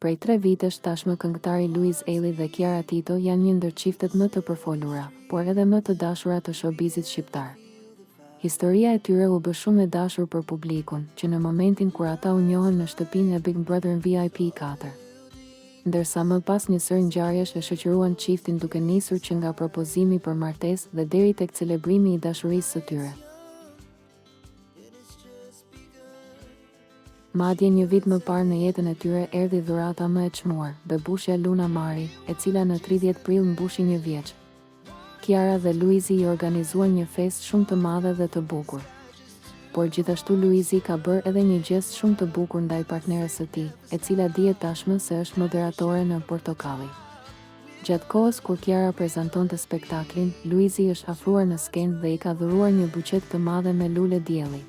Prej tre vitesh tashmë këngëtari Luiz Ejlli dhe Kiara Tito janë një ndër çiftet më të përfolura, por edhe më të dashura të showbizit shqiptar. Historia e tyre u bë shumë e dashur për publikun, që në momentin kur ata u njohën në shtëpinë e Big Brother VIP katër. Ndërsa më pas një sërë ngjarjesh e shoqëruan çiftin duke nisur që nga propozimi për martesë dhe deri tek celebrimi i dashurisë së tyre. Madje një vit më parë në jetën e tyre erdhi dhurata më e çmuar, bebushja Luna Mari, e cila në 30 prill mbushi një vjeç. Kiara dhe Luizi i organizuan një festë shumë të madhe dhe të bukur. Por gjithashtu Luizi ka bërë edhe një gjest shumë të bukur ndaj partneres së tij, e cila dihet tashmë se është moderatore në Portokalli. Gjatë kohës kur Kiara prezantonte spektaklin, Luizi është afruar në skenë dhe i ka dhuruar një buqetë të madhe me lule dielli.